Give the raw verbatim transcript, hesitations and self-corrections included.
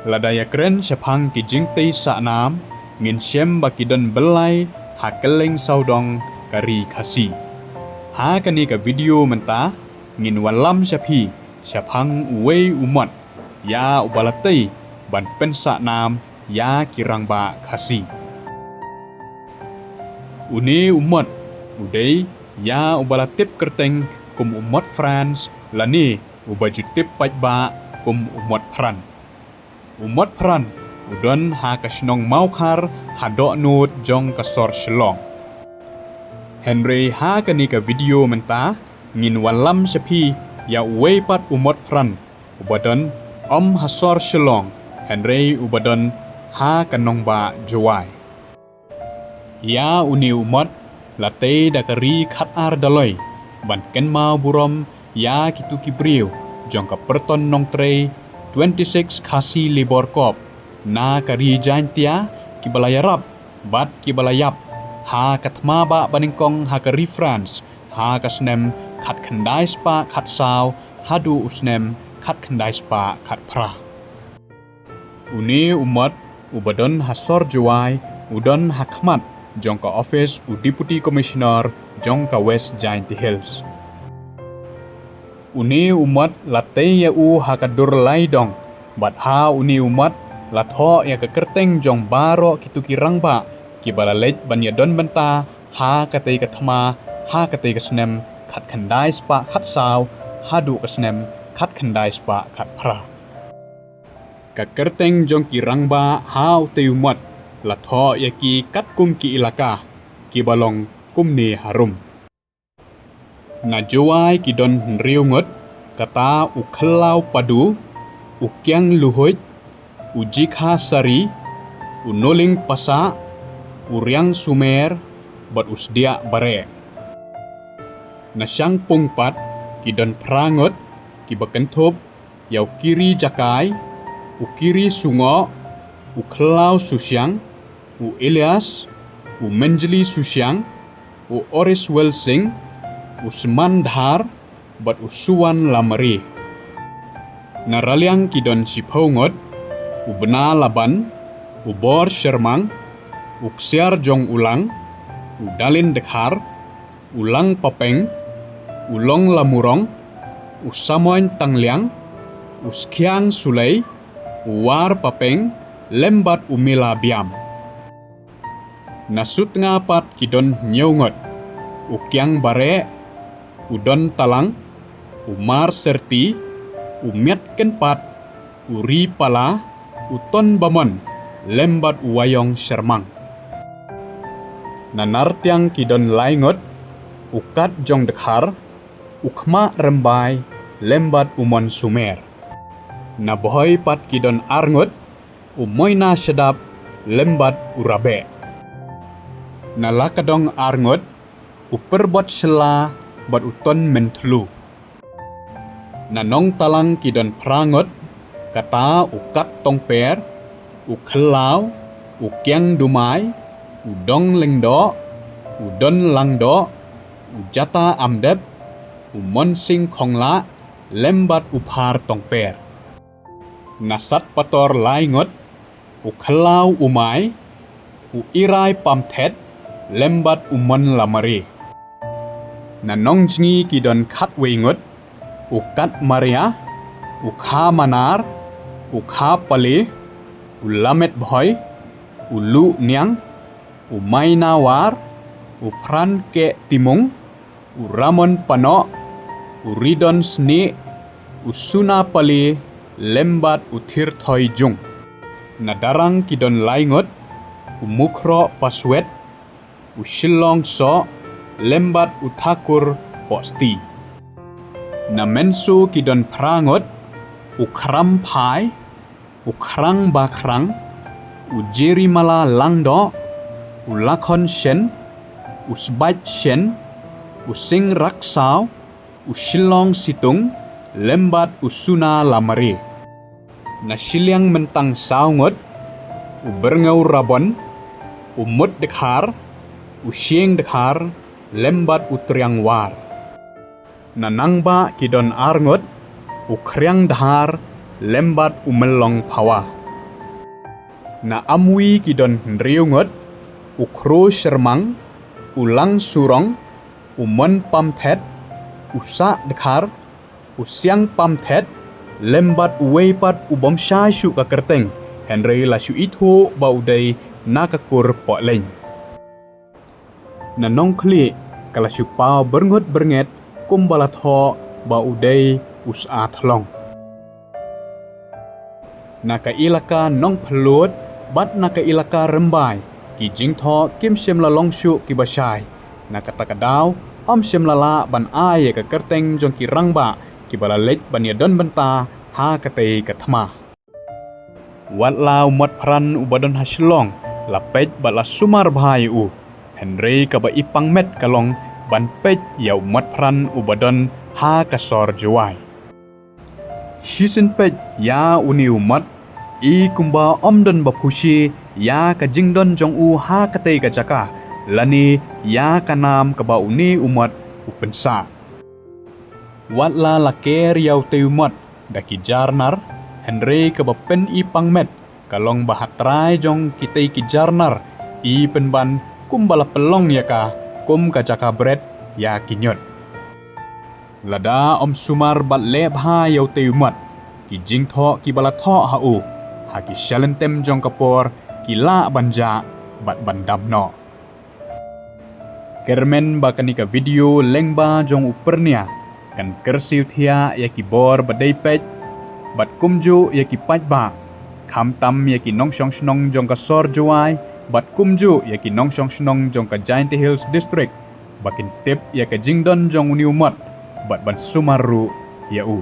Lada ïa kren shaphang ki jingtei sahnam, ngin shem ba ki don byllai ha kylleng sawdong ka ri Khasi. Ha kane ka video mynta, ngin wallam sha phi shaphang uwei u mot ïa uba la tei ban pynsahnam ïa ki rangbah Khasi. Une u mot u dei ïa uba la tip kyrteng kum u mot France lane uba ju tip paidbah kum u mot Pran. U mot Pran u don ha ka shnong Mawkhar ha dohnud jong ka sor Shillong. Hynrei ha kane ka video mynta ngin wallam sha phi ïa uwei pat u mot Pran uba don ym ha sor Shillong, hynrei uba don ha ka nongbah Jowai. Ïa une u mot la tei da ka ri khatar daloi ban kynmaw burom ïa kitu ki briew jong ka Pyrton Nongtrei twenty-six Khasi Labour Corps na ka ri Jaintia kiba la ïarap bad kiba la ïap ha ka thma bah banyngkong ha ka ri France ha ka snem khatkhyndai spah khatsaw haduh u snem khatkhyndai spah khatphra. Une u mot uba don ha sor Jowai u don ha khmat jong ka office u Deputy Commissioner jong ka West Jaintia Hills. Une u mot la tei ïa u ha ka dur lai dong bad ha une u mot la thoh ïa ka kyrteng jong baroh kitu ki rangbah kiba la leit ban ïadon bynta ha katei ka thma ha katei ka snem khatkhyndai spah khatsaw haduh ka snem khatkhyndai spah khatphra. Ka kyrteng jong ki rangbah ha utei u mot la thoh ïa ki katkum ki ilaka kiba long kumne harum. Na Jowai ki don hynriew ngut, kata u Khyllaw Padu, u Kiang Luhuid, u Jikha Sari, u Noling Pasa, u Riang Sumer bad u Sdiah Bareh. Na Shangpung pat ki don phra ngut kiba kynthup ïa u Kiri Jakai, u Kiri Sungoh, u Khyllaw Susiang, u Elias, u Menjli Susiang, u Oriswel Singh, u Sman Dhar bad u Suwan Lamare. Na Raliang ki don shiphew ngut, u Bna Laban, u Bor Shermang, u Ksiar Jong Ulang, u Dalin Dkhar, u Lang Papeng, u Long Lamurong, u Samoin Tangliang, u Skhiang Sulei, u War Papeng lem bad u Mila Biam. Na Sutnga pat ki don hynñiew ngut, u Kiang Bareh, u Don Talang, u Mar Serti, u Miat Kynpat, u Ri Pala, u Ton Bamon lem bad u Wayong Shermang. Na Nartiang ki don lai ngut, u Kat Jong Dkhar, u Khmah Rymbai lem bad u Mon Sumer. Na Bhoi pat ki don ar ngut, u Moina Shadap lem bad u Rabeh. Na Lakadong ar ngut, u Pyrbot Shylla bad u Ton Mynthlu. Na Nongtalang ki don phra ngut, kata u Kat Tongper, u Khyllaw, u Kiang Dumai, u Dong Lyngdoh, u Don Langdoh, u Jata Amdep, u Monsing Khonglah lem bad u Phar Tongper. Na Satpator lai ngut, u Khyllaw Umai, u Irai Pamthet lem bad u Mon Lamare. Na Nongjngi ki don khatwei ngut, u Kat Maria, u Kha Manar, u Kha Pale, u Lamet Bhoi, u Luh Niang, u Maina War, u Phran Keh Timung, u Ramon Panoh, u Ridon Snieh, u Suna Pale lem bad u Thirthoi Jung. Na Darrang ki don lai ngut, u Mukhroh Paswet, u Shillong Soh lem bad u Thakur Posti. Na Mynso ki don phra ngut, u Khram Phai, u Khrang Bakhrang, u Jerimala Langdoh, u Lakhon Shen, u Sbait Shen, u Sing Raksaw, u Shillong Situng lem bad u Suna Lamare. Na Shiliang Myntang saw ngut, u Byrngew Rabon, u Mut Dkhar, u Shieng Dkhar lem bad u Triang War. Na Nangbah ki don ar ngut, u Khriang Dhar lem bad u Myllong Phawa. Na Amwi ki don hynriew ngut: u Khro Syrmang, u Lang Surong, u Mon Pamthet, u Sah Dkhar, u Siang Pamthet, lem bad uwei pat u bym shai shuh ka kyrteng, hynrei la shu ithuh ba u dei na ka kur Pohleiñ. Na Nongkhlieh ka la shu paw byrngut byrnget kumba la thoh ba u dei u Sah Thlong. Na ka ilaka Nongphlud bad na ka ilaka Rymbai, ki jingthoh kim shym la long shuh kiba shai. Na kata ka daw, ym shym la lah ban ai ïa ka kyrteng jong ki rangbah kiba la leit ban ïadon bynta ha katei ka thma. Wat la u Motphran uba don ha Shillong la peit bad la sumar bha ïa u, hynrei kaba i pangmet ka long ban peit ïa u Motphran uba don ha ka sor Jowai. Shisien peit ïa une u Mot, i kumba ym don ba phushi ïa ka jingdon jong u ha katei ka jaka, lane ïa ka nam kaba une u Mot u pynsah. Wat la la ker ïa utei u Mot da ki jar nar, hynrei kaba pyn-i pangmet ka long ba ha trai jong kitei ki jar nar i pynban kumba la pynlong ïa ka kum ka jaka bret ïa ki ñiut. Lada ym sumar bad leh bha ïa utei u Mot, ki jingthoh kiba la thoh ha u ha ki shalyntem jong ka por ki lah ban jah bad ban dam noh. Kyrmen ba kane ka video lyngba jong u Pyrnia kan kyrsiew thiah ïa ki bor ba dei peit bad kumjuh ïa ki paidbah, khamtam ïa ki nongshong shnong jong ka sor Jowai bad kumjuh ïa ki nongshong shnong jong ka Jaintia Hills District, ba kin tip ïa ka jingdon jong une u Mot bad ban sumar ruh ïa u.